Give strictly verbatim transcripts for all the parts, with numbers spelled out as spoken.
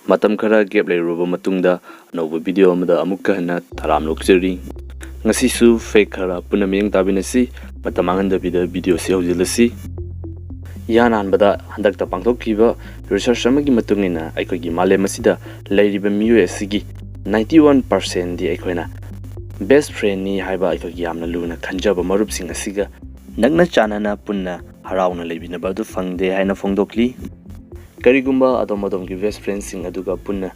ꯃꯇꯝ ꯈꯔ gap ꯂꯩꯔꯨꯔꯕ ꯃꯇꯨꯡꯗ ꯑꯅꯧꯕ video ꯑꯃꯗ ꯑꯃꯨꯛꯀ ꯍꯟꯅ ꯇꯔꯥꯝꯅ ꯑꯣꯛꯆꯔꯤ꯫ ꯉꯁꯤꯁꯨ fact ꯈꯔ ꯄꯨꯟꯅ ꯃꯤꯠꯌꯦꯡ ꯇꯥꯃꯤꯟꯅꯁꯤ꯫ ꯃꯇꯝ ꯃꯥꯡꯍꯟꯗꯕꯤꯗ video ꯑꯁꯤ ꯍꯧꯖꯤꯜꯂꯁꯤ꯫ ꯏꯍꯥꯟ ꯍꯥꯟꯕꯗ ꯍꯟꯗꯛꯇ ꯄꯥꯡꯊꯣꯛꯈꯤꯕ research ꯑꯃꯒꯤ ꯃꯇꯨꯡ ꯏꯟꯅ ꯑꯩꯈꯣꯏꯒꯤ ꯃꯥꯂꯦꯝ ꯑꯁꯤꯗ ꯂꯩꯔꯤꯕ ꯃꯤꯑꯣꯏ ꯑꯁꯤꯒꯤ ninety one percent ꯗꯤ ꯑꯩꯈꯣꯏꯅ best friend ꯅꯤ ꯍꯥꯏꯕ ꯑꯩꯈꯣꯏꯒꯤ ꯌꯥꯝꯅ ꯂꯨꯅ ꯈꯟꯖꯕ ꯃꯔꯨꯞꯁꯤꯡ ꯑꯁꯤꯒ ꯅꯛꯅ ꯆꯥꯟꯅꯅ ꯄꯨꯟꯅ ꯍꯔꯥꯎꯅ ꯂꯩꯃꯤꯟꯅꯕ ꯑꯗꯨ ꯐꯪꯗꯦ ꯍꯥꯏꯅ ꯐꯣꯡꯗꯣꯛꯂꯤ꯫ ꯀꯔꯤꯒꯨꯝꯕ ꯑꯗꯣꯝ ꯑꯗꯣꯝꯒꯤ best friend ꯁꯤꯡ ꯑꯗꯨꯒ ꯄꯨꯟꯅ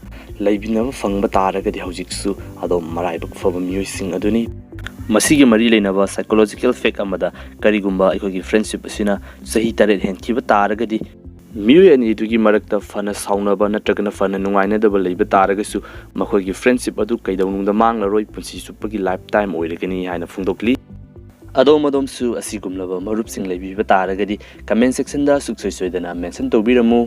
ꯂꯩꯃꯤꯟꯅꯕ ꯐꯪꯕ ꯇꯥꯔꯒꯗꯤ ꯍꯧꯖꯤꯛꯁꯨ ꯑꯗꯣꯝ ꯃꯔꯥꯏꯕꯛ ꯐꯕ ꯃꯤꯑꯣꯏꯁꯤꯡ ꯑꯗꯨꯅꯤ꯫ ꯃꯁꯤꯒꯤ ꯃꯔꯤ ꯂꯩꯅꯕ psychological fact ꯑꯃꯗ ꯀꯔꯤꯒꯨꯝꯕ ꯑꯩꯈꯣꯏꯒꯤ friendship ꯑꯁꯤꯅ ꯆꯍꯤ ꯇꯔꯦꯠ ꯍꯦꯟꯈꯤꯕ ꯇꯥꯔꯒꯗꯤ ꯃꯤꯑꯣꯏ ꯑꯅꯤꯗꯨꯒꯤ ꯃꯔꯛꯇ ꯐꯅ ꯁꯥꯎꯅꯕ ꯅꯠꯇ꯭ꯔꯒꯅ ꯐꯅ ꯅꯨꯡꯉꯥꯏꯅꯗꯕ ꯂꯩꯕ ꯇꯥꯔꯒꯁꯨ ꯃꯈꯣꯏꯒꯤ friendship ꯑꯗꯨ ꯀꯩꯗꯧꯅꯨꯡꯗ ꯃꯥꯡꯂꯔꯣꯏ, ꯄꯨꯟꯁꯤ ꯆꯨꯞꯄꯒꯤ lifetime ꯑꯣꯏꯔꯒꯅꯤ ꯍꯥꯏꯅ ꯐꯣꯡꯗꯣꯛꯂꯤ꯫ ꯑꯗꯣꯝ ꯑꯗꯣꯝꯁꯨ ꯑꯁꯤꯒꯨꯝꯂꯕ ꯃꯔꯨꯞꯁꯤꯡ ꯂꯩꯕꯤꯕ ꯇꯥꯔꯒꯗꯤ comment section ꯗ ꯁꯨꯡꯁꯣꯏ ꯁꯣꯏꯗꯅ mention ꯇꯧꯕꯤꯔꯝꯃꯨ꯫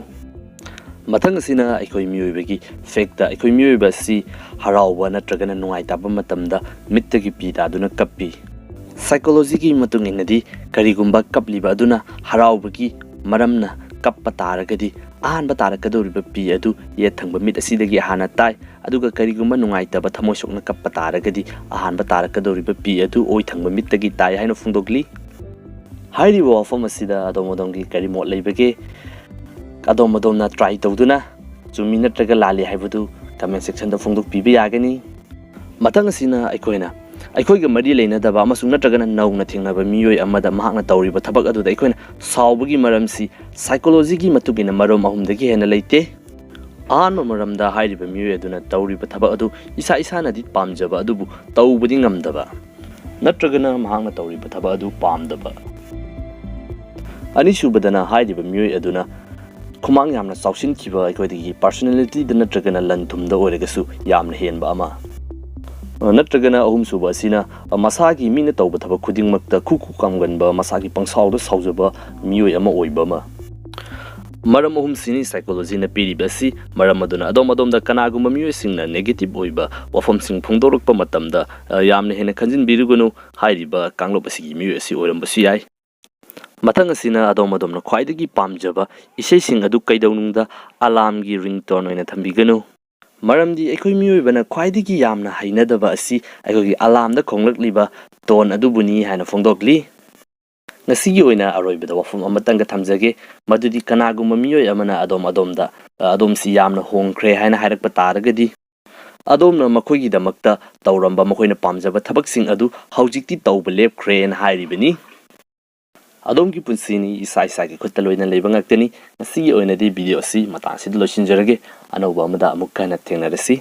ꯃꯊꯪ ꯑꯁꯤꯅ ꯑꯩꯈꯣꯏ ꯃꯤꯑꯣꯏꯕꯒꯤ fact ꯇ ꯑꯩꯈꯣꯏ ꯃꯤꯑꯣꯏꯕ ꯑꯁꯤ ꯍꯔꯥꯎꯕ ꯅꯠꯇ꯭ꯔꯒꯅ ꯅꯨꯡꯉꯥꯏꯇꯕ ꯃꯇꯝꯗ ꯃꯤꯠꯇꯒꯤ ꯄꯤ ꯇꯥꯗꯨꯅ ꯀꯞꯄꯤ꯫ Psychology ꯒꯤ ꯃꯇꯨꯡ ꯏꯟꯅꯗꯤ ꯀꯔꯤꯒꯨꯝꯕ ꯀꯞꯂꯤꯕ ꯑꯗꯨꯅ ꯍꯔꯥꯎꯕꯒꯤ ꯃꯔꯝꯅ ꯀꯞꯄ ꯇꯥꯔꯒꯗꯤ ꯑꯍꯥꯟꯕ ꯇꯥꯔꯛꯀꯗꯧꯔꯤꯕ ꯄꯤ ꯑꯗꯨ ꯌꯦꯠ ꯊꯪꯕ ꯃꯤꯠ ꯑꯁꯤꯗꯒꯤ ꯍꯥꯟꯅ ꯇꯥꯏ꯫ ꯑꯗꯨꯒ ꯀꯔꯤꯒꯨꯝꯕ ꯅꯨꯡꯉꯥꯏꯇꯕ ꯊꯃꯣꯏ ꯁꯣꯛꯅ ꯀꯞꯄ ꯇꯥꯔꯒꯗꯤ ꯑꯍꯥꯟꯕ ꯇꯥꯔꯛꯀꯗꯧꯔꯤꯕ ꯄꯤ ꯑꯗꯨ ꯑꯣꯏ ꯊꯪꯕ ꯃꯤꯠꯇꯒꯤ ꯇꯥꯏ ꯍꯥꯏꯅ ꯐꯣꯡꯗꯣꯛꯂꯤ꯫ ꯍꯥꯏꯔꯤꯕ ꯋꯥꯐꯝ ꯑꯁꯤꯗ ꯑꯗꯣꯝ ꯑꯗꯣꯝꯒꯤ ꯀꯔꯤ ꯃꯣꯠ ꯂꯩꯕꯒꯦ? ꯑꯗꯣꯝ ꯑꯗꯣꯝꯅ try ꯇꯧꯗꯨꯅ ꯆꯨꯝꯃꯤ ꯅꯠꯇ꯭ꯔꯒ ꯂꯥꯜꯂꯤ ꯍꯥꯏꯕꯗꯨ comment section ꯗ ꯐꯣꯡꯗꯣꯛꯄꯤꯕ ꯌꯥꯒꯅꯤ꯫ ꯃꯊꯪ ꯑꯁꯤꯅ ꯑꯩꯈꯣꯏꯅ ꯑꯩꯈꯣꯏꯒ ꯃꯔꯤ ꯂꯩꯅꯗꯕ ꯑꯃꯁꯨꯡ ꯅꯠꯇ꯭ꯔꯒꯅ ꯅꯧꯅ ꯊꯦꯡꯅꯕ ꯃꯤꯑꯣꯏ ꯑꯃꯗ ꯃꯍꯥꯛꯅ ꯇꯧꯔꯤꯕ ꯊꯕꯛ ꯑꯗꯨꯗ ꯑꯩꯈꯣꯏꯅ ꯁꯥꯎꯕꯒꯤ ꯃꯔꯝꯁꯤ psychology ꯒꯤ ꯃꯇꯨꯡ ꯏꯟꯅ ꯃꯔꯝ ꯑꯍꯨꯝꯗꯒꯤ ꯍꯦꯟꯅ ꯂꯩꯇꯦ꯫ ꯑꯍꯥꯟꯕ ꯃꯔꯝꯗ ꯍꯥꯏꯔꯤꯕ ꯃꯤꯑꯣꯏ ꯑꯗꯨꯅ ꯇꯧꯔꯤꯕ ꯊꯕꯛ ꯑꯗꯨ ꯏꯁꯥ ꯏꯁꯥꯅꯗꯤ ꯄꯥꯝꯖꯕ ꯑꯗꯨꯕꯨ ꯇꯧꯕꯗꯤ ꯉꯝꯗꯕ, ꯅꯠꯇ꯭ꯔꯒꯅ ꯃꯍꯥꯛꯅ ꯇꯧꯔꯤꯕ ꯊꯕꯛ ꯑꯗꯨ ꯄꯥꯝꯗꯕ꯫ ꯑꯅꯤꯁꯨꯕꯗꯅ ꯍꯥꯏꯔꯤꯕ ꯃꯤꯑꯣꯏ ꯑꯗꯨꯅ ꯈꯨꯃꯥꯡ ꯌꯥꯝꯅ ꯆꯥꯎꯁꯤꯟꯈꯤꯕ, ꯑꯩꯈꯣꯏꯗꯒꯤ personality ꯗ ꯅꯠꯇ꯭ꯔꯒꯅ ꯂꯟ ꯊꯨꯝꯗ ꯑꯣꯏꯔꯒꯁꯨ ꯌꯥꯝꯅ ꯍꯦꯟꯕ ꯑꯃ꯫ ꯅꯠꯇ꯭ꯔꯒꯅ ꯑꯍꯨꯝꯁꯨꯕ ꯑꯁꯤꯅ ꯃꯁꯥꯒꯤ ꯃꯤꯅ ꯇꯧꯕ ꯊꯕꯛ ꯈꯨꯗꯤꯡꯃꯛꯇ ꯈꯨ ꯈꯨ ꯀꯥꯝꯒꯟꯕ, ꯃꯁꯥꯒꯤ ꯄꯪꯁꯥꯎꯗ ꯁꯥꯎꯖꯕ ꯃꯤꯑꯣꯏ ꯑꯃ ꯑꯣꯏꯕ ꯑꯃ꯫ ꯃꯔꯝ ꯑꯍꯨꯝꯁꯤꯅꯤ psychology ꯅ ꯄꯤꯔꯤꯕ ꯑꯁꯤ꯫ ꯃꯔꯝ ꯑꯗꯨꯅ ꯑꯗꯣꯝ ꯑꯗꯣꯝꯗ ꯀꯅꯥꯒꯨꯝꯕ ꯃꯤꯑꯣꯏꯁꯤꯡꯅ negative ꯑꯣꯏꯕ ꯋꯥꯐꯝꯁꯤꯡ ꯐꯣꯡꯗꯣꯔꯛꯄ ꯃꯇꯝꯗ, ꯑ, ꯌꯥꯝꯅ ꯍꯦꯟꯅ ꯈꯟꯖꯤꯟꯕꯤꯔꯨꯒꯅꯨ꯫ ꯍꯥꯏꯔꯤꯕ ꯀꯥꯡꯂꯨꯞ ꯑꯁꯤꯒꯤ ꯃꯤꯑꯣꯏ ꯑꯁꯤ ꯑꯣꯏꯔꯝꯕꯁꯨ ꯌꯥꯏ꯫ ꯃꯊꯪ ꯑꯁꯤꯅ ꯑꯗꯣꯝ ꯑꯗꯣꯝꯅ ꯈ꯭ꯋꯥꯏꯗꯒꯤ ꯄꯥꯝꯖꯕ ꯏꯁꯩꯁꯤꯡ ꯑꯗꯨ ꯀꯩꯗꯧꯅꯨꯡꯗ alarmꯒꯤ ringtone ꯑꯣꯏꯅ ꯊꯝꯕꯤꯒꯅꯨ꯫ ꯃꯔꯝꯗꯤ ꯑꯩꯈꯣꯏ ꯃꯤꯑꯣꯏꯕꯅ ꯈ꯭ꯋꯥꯏꯗꯒꯤ ꯌꯥꯝꯅ ꯍꯩꯅꯗꯕ ꯑꯁꯤ ꯑꯩꯈꯣꯏꯒꯤ alarmꯗ ꯈꯣꯡꯂꯛꯂꯤꯕ tone ꯑꯗꯨꯕꯨꯅꯤ ꯍꯥꯏꯅ ꯐꯣꯡꯗꯣꯛꯂꯤ꯫ ꯉꯁꯤꯒꯤ ꯑꯣꯏꯅ ꯑꯔꯣꯏꯕꯗ ꯋꯥꯐꯝ ꯑꯃꯇꯪꯒ ꯊꯝꯖꯒꯦ, ꯃꯗꯨꯗꯤ ꯀꯅꯥꯒꯨꯝꯕ ꯃꯤꯑꯣꯏ ꯑꯃꯅ ꯑꯗꯣꯝ ꯑꯗꯣꯝꯗ, "ꯑꯗꯣꯝꯁꯤ ꯌꯥꯝꯅ ꯍꯣꯡꯈ꯭ꯔꯦ" ꯍꯥꯏꯅ ꯍꯥꯏꯔꯛꯄ ꯇꯥꯔꯒꯗꯤ, ꯑꯗꯣꯝꯅ ꯃꯈꯣꯏꯒꯤꯗꯃꯛꯇ ꯇꯧꯔꯝꯕ ꯃꯈꯣꯏꯅ ꯄꯥꯝꯖꯕ ꯊꯕꯛꯁꯤꯡ ꯑꯗꯨ ꯍꯧꯖꯤꯛꯇꯤ ꯇꯧꯕ ꯂꯦꯞꯈ꯭ꯔꯦꯅ ꯍꯥꯏꯔꯤꯕꯅꯤ꯫ ꯑꯗꯣꯝꯒꯤ ꯄꯨꯟꯁꯤꯅꯤ ꯏꯁꯥ ꯏꯁꯥꯒꯤ ꯈꯨꯠꯇ ꯂꯣꯏꯅ ꯂꯩꯕ ꯉꯥꯛꯇꯅꯤ꯫ ꯉꯁꯤꯒꯤ ꯑꯣꯏꯅꯗꯤ video ꯑꯁꯤ ꯃꯇꯥꯡ ꯑꯁꯤꯗ ꯂꯣꯏꯁꯤꯟꯖꯔꯒꯦ꯫ ꯑꯅꯧꯕ ꯑꯃꯗ ꯑꯃꯨꯛꯀ ꯍꯟꯅ ꯊꯦꯡꯅꯔꯁꯤ꯫